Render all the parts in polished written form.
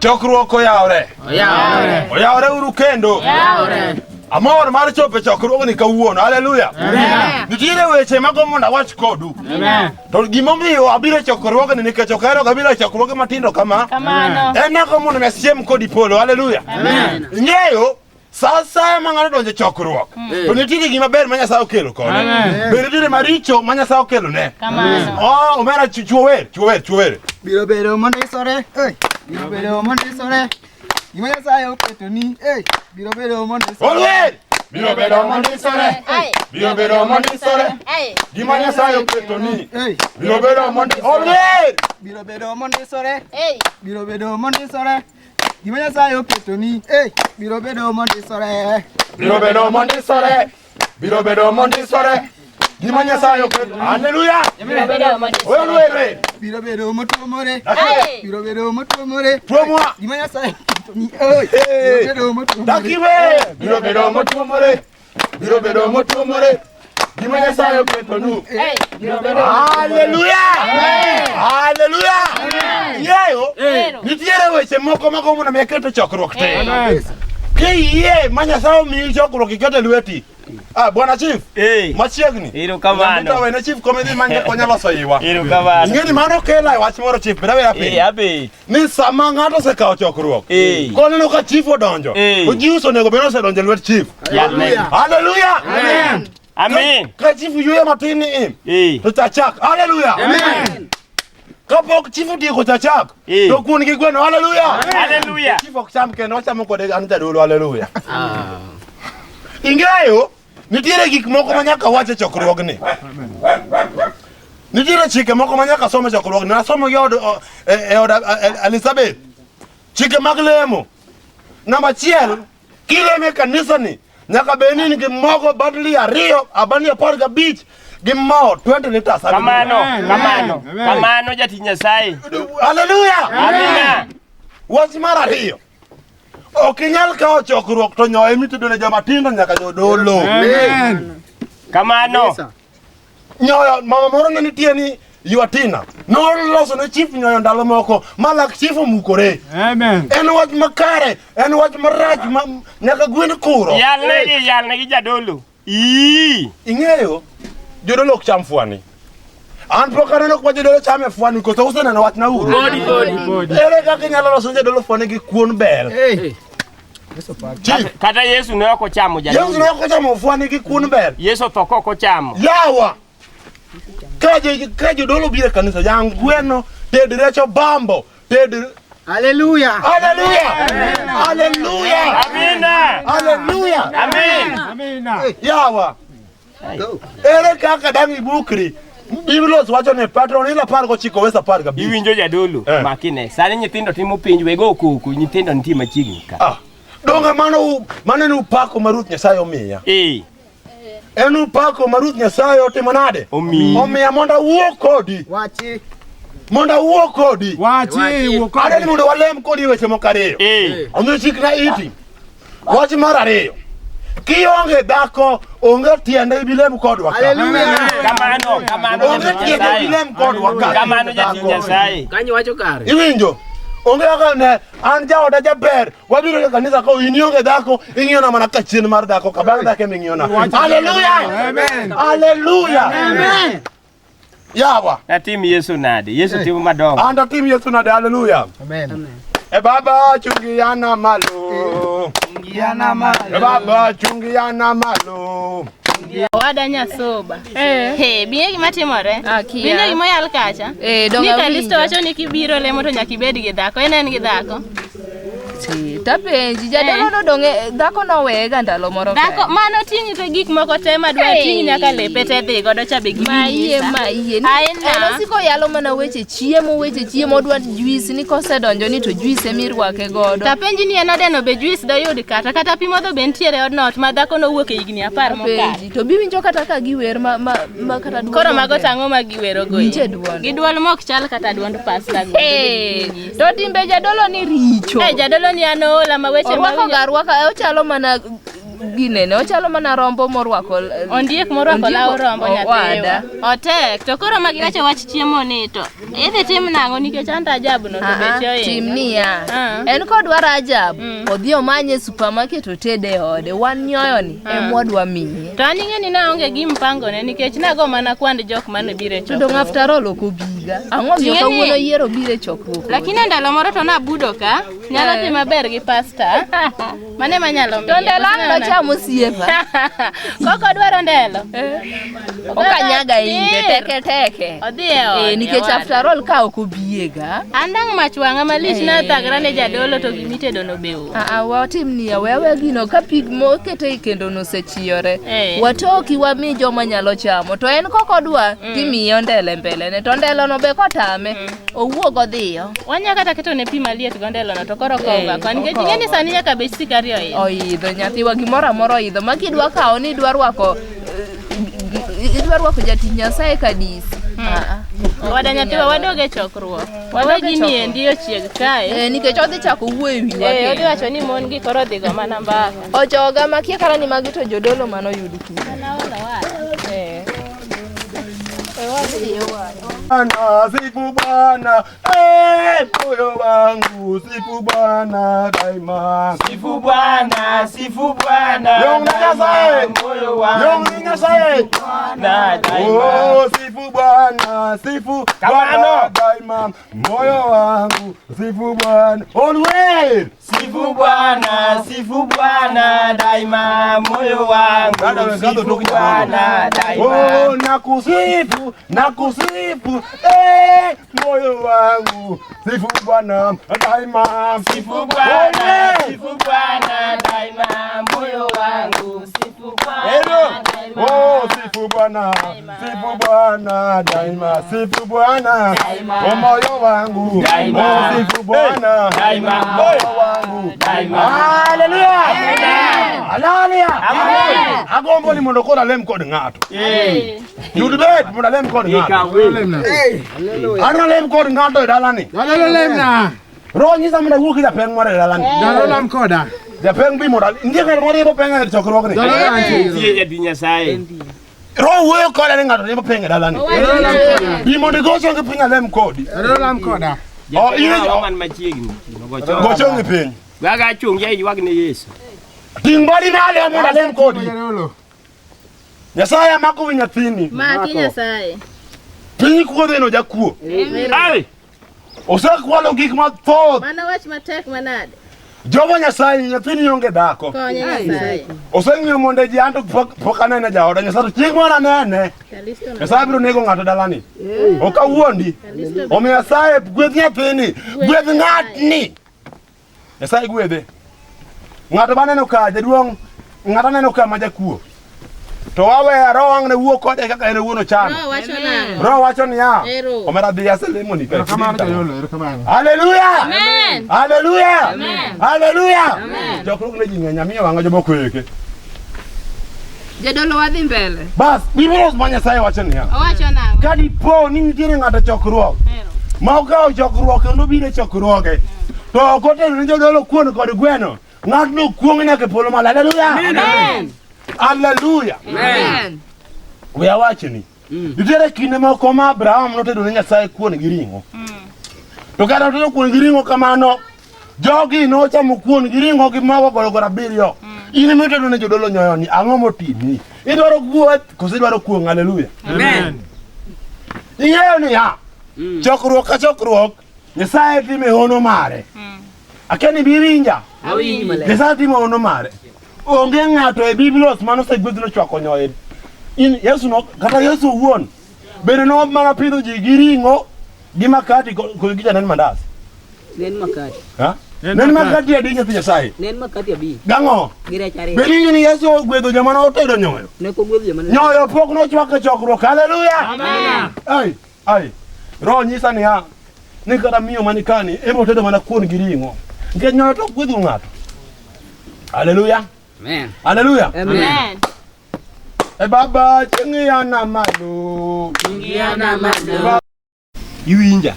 Chokruok oyawre. Oyawre. Oyawre uru kendo. Oyawre. Amor mar chopo e chokruogni kawuono. Haleluya. Amen. Nitiere weche mago mondo awach kodu. Amen. To gimomiyo abiro e chokruogni nikech ok ahero ga biro e chokruoge matindo kama. Kamano. En nago mondo mi asiem kodi polo. Haleluya. Amen. Ing'eyo sa asaya ma ng'ato donjo e chokruok to nitiere gima ber ma Nyasaye okelo kode. Be nitiere maricho ma Nyasaye okelo ne. Kamano. Oh, omera chuo wer, chuo wer, chuo wer. Biro bedo mondisore, eh, biro bedo mondisore. Gima Nyasaye oketo ni, eh, biro bedo mondisore. Olwer! Biro bedo mondisore. Ai. Biro bedo mondisore. Ai. Gima Nyasaye oketo ni. Eh, Biro bedo mondisore. Olwer! biro bedo mondisore, Ei. biro bedo mondisore. Gima Nyasaye oketo ni, eh, biro bedo mondisore. Biro bedo mondisore. Biro bedo mondisore. Gima Nyasaye oketo. Haleluya! Biro bedo mondisore. Olwer! Biro bedo motuomore, Ai. biro bedo motuomore. Tuomwa! Gima Nyasaye oketo ni, eh, biro bedo motuomore. Dakiwe! Biro bedo motuomore. Biro bedo motuomore. Gima Nyasaye oketo nu. Ei. Biro bedo. Haleluya! Haleluya! Ing'eyo? Ero. Nitiere weche moko mago mondo mi aket e chokruok te. Kiyie ma Nyasaye omiyi chokruok iketo e lweti. Ah, bwana chief. Eh. Machiegni. Erokamano. Nyamita wene chief komedhi manje konya loso iwa. Erokamano. Ing'e ni mano kela e wach moro chief, beda wera piny. Eh, abet. Ni sama ng'ato osekawo chokruok. Eh. Koneno ka chief odonjo. Eh. To jius onego bed ni osedonjo e lwet chief. Hallelujah. Haleluya! Amen. Amen. Ka chief yweyo matin ni im. Eh. To chachak. Haleluya! Amen. Kapok chief otieko chachak. Eh. To kuon gi gweno. Haleluya! Hallelujah. Chief ok cham kendo ochamo kode an jadolo. Haleluya. Ing'eyo, nitiere gik moko ma nyaka wach e chokruogni. Nitiere chike moko ma nyaka som e chokruogni. Nasomo gi od, o- e, e od Elizabeth. Chike mag lemo. Namba achiel, kilemo e kanisani, nyaka bed ni in gi mogo bandli ariyo, a bandli 15 gi mo 20 liters. Kamano, kamano, kamano jatich Nyasaye. Haleluya! Amina. Wach mar ariyo, ok inyal kawo chokruok to nyoyo mitedo ne joma tindo nyaka jodolo. Kamano. Nyoyo, mama moro ne nitie ni Yuatina. Noloso ne chief nyoyo ndalo moko ma lak chief omukore. Amen. En wach makare, en wach marach ma nyaka gwen kuro. Yalnegi, yalnegi jadolo. Ii. Ing'eyo, jodolo ok cham fwani. An pok aneno kuma jodolo chame fwani koso useneno wachna uru. Podi. Ere kaka inyalo loso ne jadolo fwani gi kuon bel? Eh, Chief, Kata Yesu ne ok ochamo Yesu ne jadolo. ok ochamo fwani gi kuon bel. Yesu otho kok ochamo. Yawa! Ka ka jodolo biro e kanisa, yang gweno, ted rech obambo, ted... Hallelujah. Haleluya! Haleluya! Amina. Haleluya! Amen. Amina. Yawa! Ere kaka dang' ibukri? Biblos wacho ni Petronila 19 wes 15. Iwinjo jadolo. Eh. Makine. Sani nyithindo timo penj wego koko, nyithindo nitie machiegni ka. Ah, donge mano mano en upako ma Ruoth Nyasaye omiya. Eh. En upako ma Ruoth Nyasaye otimo nade? Omiyi. Omiya mondo awuo kodi. Wachi. Mondo awuo kodi. Wachi wuo Adwa ni kode. mondo walem kodi e weche moko ariyo. Eh. Omiyo chikna iti. Wach mar ariyo. Kionge dhako, onge tiende ibilem kodwa ka. Hallelujah. Kamano, kamano Onge jatich tiende Nyasaye. ibilem kodwa ka. Kamano jatich Nyasaye. Kanyo wacho kare. Iwinjo? Onge kaka ne an jaoda jaber, wabiro e kanisa ka in ionge dhako, ing'iyona mana ka chien mar dhako, ka bang' dhako ema ing'iyona. Haleluya! Amen. Haleluya! Amen. Yawa, Natim Yesu nade? Yesu timo madongo. an tatim Yesu nade? Haleluya! Amen. E baba chungiana malo. Yana malo. E baba chungiana malo. Owada nyasoba. Eh. He, bing'e gima timore? Ah, kia. Winjo gima oyal kacha? Eh, dong' Ni awinjo. Kalisto wacho ni kibiro lemo to nyaka ibed gi dhako. En en gi dhako. Ti, Tapenji, jadolo Eh. nodong' e- dhako noweye ga ndalo moro Dhako kae. mano ting'i te gik moko te madwa Hey. ting' nyaka lepe te dhi godo cha be Maiye ginyisa. maiye. Ni- Aina. En osiko yalo mana weche chiemo, weche chiemo, odwa juice ni kosedonjo ni to juice emirwake godo. Tapenji ni en odeno be juice doyud kata pi modho be nitiere e odno ot ma dhako nowuok e higni 10 mokalo. Penji, to biwinjo kata ka giwer ma, ma, ma kata duol Koro mago onge. tang'o ma giwero go. Winje duonde. Gi duol mok chal kata duond pasta go. Eh, to timbe jadolo ni richo. Eh, jadolo ni an oola ma weche ma Orwako ga arwaka, ochalo mana ginene ochalo mana rombo morwako Ondiek morwako ondiek law rombo owada. nyathiwa. Otek. To koro ma giwacho wach chiemo ni to idhi tim nang'o nikech an to ajabu no to Ah, beche ah, ohinga. tim niya Ah. en kodwaro ajab odhi omanye e supermarket otede e ode wan nyoyoni emwadwa miye To an ing'e ni naonge gi mpango ne nikech nago mana kwand jok mane biro e to dong' chokruok. after all ok obiga ang'o miyo Ting'e ni- kawuono yiero biro e chokruok Lakini e ndalo moro to nabudo ka nyalo dhi maber gi pasta. Mane manyalo miye. to ndelo ang' nocham osiepa Kok odwaro ndelo. okanyaga inde Tir. teke teke Odhi e ode. Eh, nikech owada. after all ka ok obiega An dang' mach wang'a malich nathagra ne jadolo to gimitedo no be onge. Aa, watim niya wewe gino ka pi moketo e kendo no osechiyore Eh. watoki wami joma nyalo chamo to en kokodwa timiye ondele mbelene to ndelo no be kotame owuog odhiyo Wanya kata keto ne pi maliet go ndelo no to koro kowga Eh, kwa nikech ing'e ni sani nyaka bech sikari oidho. oidho nyathiwa gimoro amora oidho ma kidwa kawo ni idwa rwako idwa rwako jatich nyasaye kadisi Wada nyathiwa wadog e chokruok. Wawe gini endi ochieg kae. Eh, nikech odhi chako wuoyo e wiwa Eh, odhi kendo. wacho ni mon gi koro odhi go mana mbaka. Ojoga makia kata ni magi to jodolo manoyud kure. Eh. Bwana, sifu Bwana, eh, moyo wangu sifu Bwana daima. Sifu Bwana, sifu Bwana. Yong ni Nyasaye. Moyo wangu. Yong ni Nyasaye. Bwana daima. Oh, sifu Bwana, sifu Bwana Kamano. daima. Moyo wangu sifu Bwana. Always. Sifu Bwana, sifu Bwana daima, moyo Dada wangu. wenzako Sifu toki Bwana daima. Oh, nakusifu, nakusifu, eh, moyo wangu sifu Bwana daima. Sifu Bwana, Always. sifu Bwana daima, moyo wangu. Sifu Bwana Hello. daima. Oh, sifu Bwana, sifu Bwana daima, sifu Bwana oh, moyo wangu Daima. Oh, sifu Bwana Daima. moyo wangu Daima. Haleluya. Haleluya. Agombo ni mondo koro alem kod ng'ato. Eh, Yud bet mondo alem kod ng'ato. ikawe. An alem kod ng'ato e dalani. Jadolo lemna. Roho nyisa mondo awuo gi japeng' moro e dalani. Jadolo lam koda. Japeng' bi mondo nitie ng'at moro riembo peng' e chokruogni. Jadolo antie. Nitie jatich Nyasaye. Roho wuoyo koda ni ng'ato riembo peng' e dalani. Jadolo lam koda. Bi mondo igo chongi piny alem kodi. Jadolo lam koda. Oh, in Japengo man machiegni. go chongi piny. Gaga achung' ya ywag ne Yesu. Ting' badi malo mondo alem kodi. Jadolo. Nyasaye amako wi nyathini. Maki Nyasaye. Piny kuodheno jakuo. Ai! Osekwalo gik mathoth. Mano wach matek manade. Jogo Nyasaye nyathini onge dhako. Konye Nyasaye. Oseng'iyo monde ji anto pok pok anene jaoda Nyasaye to chieng' moro anene. Kalisto na. Nyasaye biro nego ng'ato dalani. Ok awuondi. Kalisto Omiyo Nyasaye gwedh nyathini, gwedh ng'atni. Nyasaye gwedhe. Ng'ato maneno ka jaduong' ng'ato aneno ka ma jakuo. To waweya roho ang' ne wuo kode kaka en owuon ochano. Roho wacho nang'o? Roho wacho niya, Ero. omera dhi aselemoni ka. Erokamano jadolo, erokamano. Haleluya! Amen. Haleluya! Haleluya! Chokruok ne ji ng'eny amiyo wang'a jomoko eke. Jadolo wadhi mbele. Bas, Biblia ma Nyasaye wacho niya, Owacho nang'o? ka dipo ni nitiere ng'ato e chokruok Ero. ma okawo chokruok kendo obiro e chokruoge to ok otero ne jodolo kuon kod gweno, ng'atno kuong' nyaka e polo malo. Haleluya! Amen. Haleluya! Amen. We awachni, nitiere kinde moko ma Abraham notedo ne Nyasaye kuon gi ring'o. To kata otedo kuon gi ring'o kamano, jogi nochamo kuon gi ring'o gi mogo gorogoro abiriyo. In ema itedo ne jodolo nyoyoni, ang'o motimni? Idwaro gweth koso idwaro kuong'? Haleluya. Amen. Ing'eyo niya, chokruok ka chokruok, Nyasaye timo e hono mare. Akia ni biwinja? Awinji maler. Nyasaye timo hono mare. Onge ng'ato e Biblos mane osegwedhi nochwako nyoyo. In Yesu no, kata Yesu owuon bende no mana pidho ji gi ring'o gi makati kod gi janen mandas. Nen makati. Ha? Nen makati adi nyathi Nyasaye. Nen makati abich. Gang'o? Gi rech ariyo. Be iwinjo ni Yesu ogwedho joma notedo nyoyo? Ne ok ogwedho joma ne. Nyoyo pok nochwak e chokruok. Haleluya! Ai, ai. Roho nyisa niya, ni kata miyo mani kani ema otedo mana kuon gi ring'o. Nikech nyoyo to ok gwedho ng'ato. Haleluya! Amen. Haleluya! Amen. E baba ching'iyana malo. Ingiana malo. Iwinja?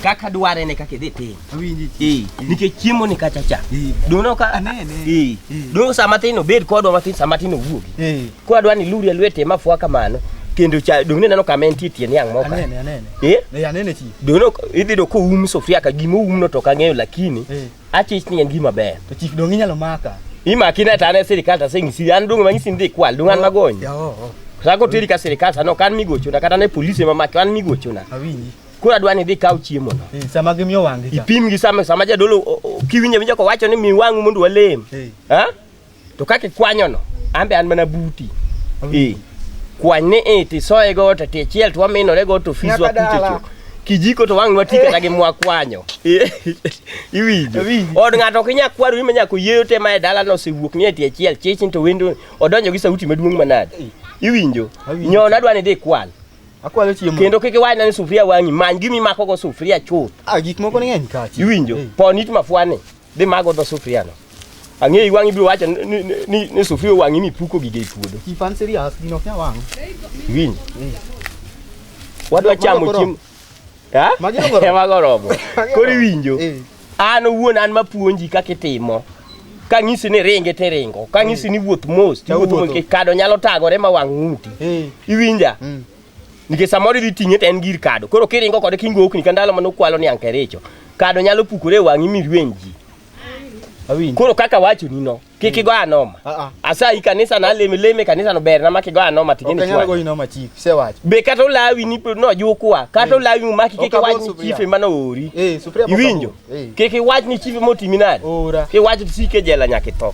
Kaka dware ne kaka idhi tim. Awinji. Eh, nikech chiemo ni kacha cha. Eh. Dongo ka Anene. Eh. Eh. Dongo sama tin obed kodwa matin sama tin owuogi. Eh. Koro adwa ni iluri e lwete mafua kamano. Kendo cha donge neno kama entie tie niang' moka. Anene, anene. Eh? Eh, anene chief. Donge idhi yudo koum sufuria ka gima oumno to ok ang'eyo lakini Eh. achich ni en gima ber. To chief donge inyalo maka. Imaki ne to an e sirikal to aseng'isi an donge mang'isi ni dhi ikwal donge an magonyi. Ya, oh, oh. Sa koteri ka sirikal sano ok an migochona kata ne polise mamaki an migochona. Awinji. Koro adwa ni idhi ikaw chiemo no. Eh, sama gimiyo wang'gi cha. Ipim gi sama sama jadolo kiwinjo awinja kowacho ni mi wang'u mondo walem. Eh. Ha? To kaka ikwanyo no, an be an mana buti. Awinji. Eh. Kwany ni e tisoye go to tie chiel to waminore go to ofiswa Nyaka kucho dala. cho. Kijiko to wang' nwati kata gi mwakwanyo. Eh, Iwinjo. Awinji. Od ng'ato ok inyal kwaro ima nyaka oyieyo te ma e dala no osewuok ni e tie chiel chich ni to wendo odonjo gi sauti maduong' manade. Iwinjo. Awinjo. Nyono adwa ni idhi ikwal. Akwalo chiemo. Kendo kik iwachna ni sufuria wang'i, many gima imako go sufuria chuth. Ah, gik moko ng'eny ka chief. Iwinjo? Eh. Pon it mafuani, dhi mago dho sufuria no. Ang'eyo wang'i ibiro wacho ni sufuria owang'i mipuko gige e puodho. Chief an serious, gino ok nyal wang'. Iwinjo? Wadwa Mago chamo koro- chiemo. Ha? Magi oromo. Mago oromo. Magi Koro oromo. iwinjo? Eh. An owuon an mapuonji kaka itimo. Kang'isi ni ringi tiringo. Kang'isi ni wuoth mos, tiwuotho mos Tawuotho. nikech kado nyalo tagore ma wang' ng'uti. Eh. Iwinja? Mm. Nikech samoro idhi ting'e to en gir kado. Koro kiringo kode kingokni ka ndalo mane okwalo niang' Kericho. Kado nyalo pukore e wang'i mirweny ji. Awinji. Koro kaka wachoni no, kik igo anoma. Ah, ah. Asayi kanisa na leme leme kanisa no ber na ma kigo anoma Ok ting'e ni anyal chwany. goyi noma chief, isewacho. Be kata olawi ni nojukwa, kata olawi momaki kik Ok abol iwach ni sufuria. chife mane oori. Eh, sufuria pok Iwinjo? abol. Eh. Kik iwach ni chife motimi nade. Ora. Kiwacho to sike jela nyaka itho.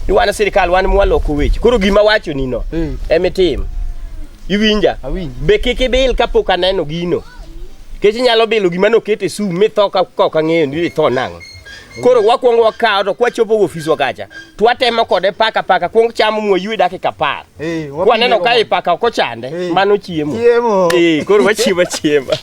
Ni wan sirikal wan mwaloko weche. Koro gima wachoni no Eh. emitim. Iwinja? Awinji. Be kik ibil kapok aneno gino. Nikech inyalo bilo gima noket e sum mitho ka ok ang'eyo ni itho nang'o. Koro wakwongo wakawo to kwachopo go ofiswa kacha to watemo kode paka paka kwong chamo mwaywe dakika 10. Eh, Kwaneno ka i paka ok ochande, Eh. mano chiemo. Chiemo. Eh, koro wachiemo achiema.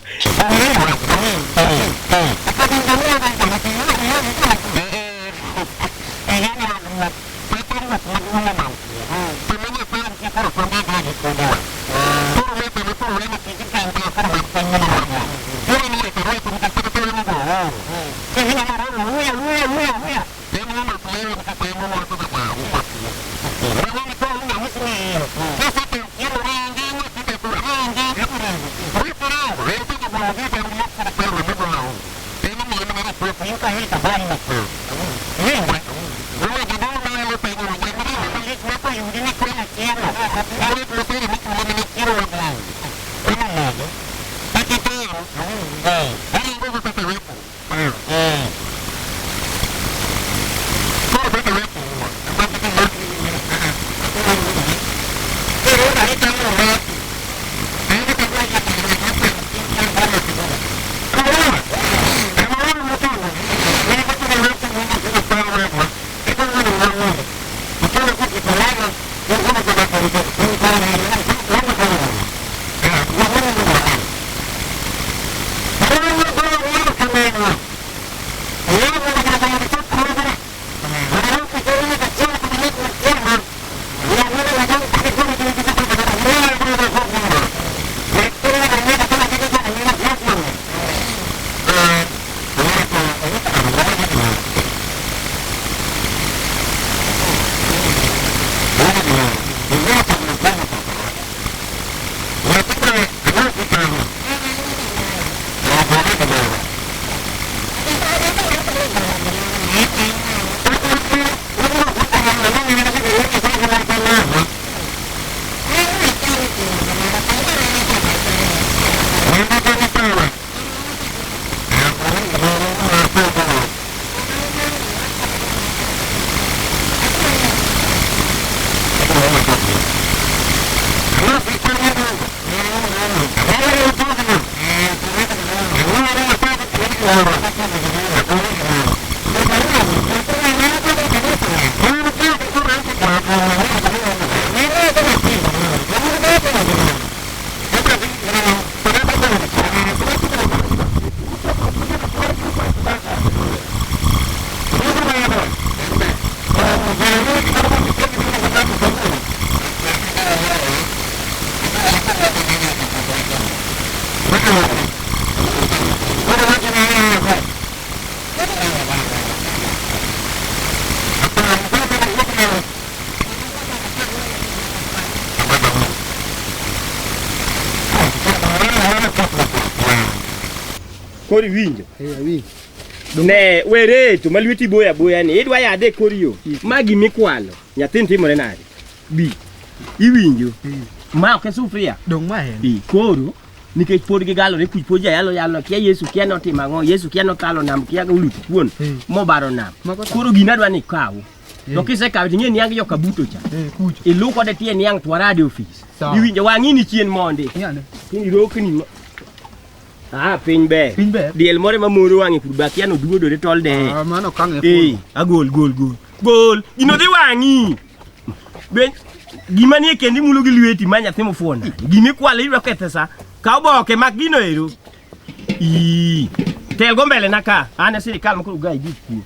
Koro iwinjo. Eh, awinjo. Ne, were to ma lweti boya boya ni idwa yadhe e kor yo. Ma gimikwalo. Nyathini timore nade? Bi. Iwinjo. Ma ok e sufuria. Dong' ma en. Bi. Koro nikech pod gigalore kuch pod jayalo yalo kia Yesu kia notimo ang'o Yesu kia nothalo nam kia oluth kuon mobaro nam. Mago to- Koro gina adwa ni ikaw. To kisekawe to ing'e niang' jokabuto cha. Eh, kucho. Iluw kode tie niang' to warade e ofis. Sawa. Iwinjo wang'i ni chien mondi. Ing'ane. Tini rokni ma. Ah, piny ber. Piny ber. Diel moro ema moro wang'e kur ba kia noduodore tol deye. Ah, mano okang' ne Eh, agol gol gol. Gol. Gino dhi wang'i. Be gima nie kendi mulo gi lweti ma nyathi mofuwo nade? Gima ikwalo idwa kethe sa. Kaw boke mak gino ero. Ii. Tel go mbele na ka. An e sirikal ma koro ugayi gik kuo.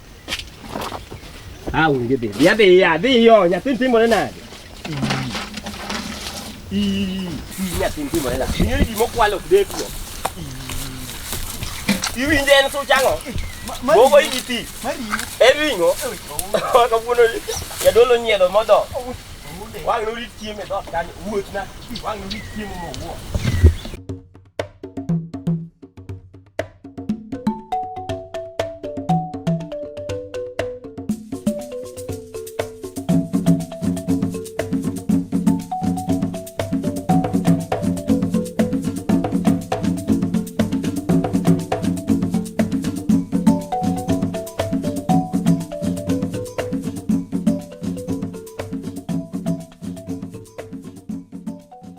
Ah, onge dhi. Dhi adhiya, dhiyo, nyathi timore nade? Ii. Ii, nyathi timore nade? Ing'eyo ni gima okwalo ok dekgo. Ii. Iwinje en such ang'o? Gogo igi pi. En ring'o. Kawuono jadolo onyiedho modho. Wang' norit chiemo e dhoot kanyo. Wuothna. Wang' norit chiemo mowuo.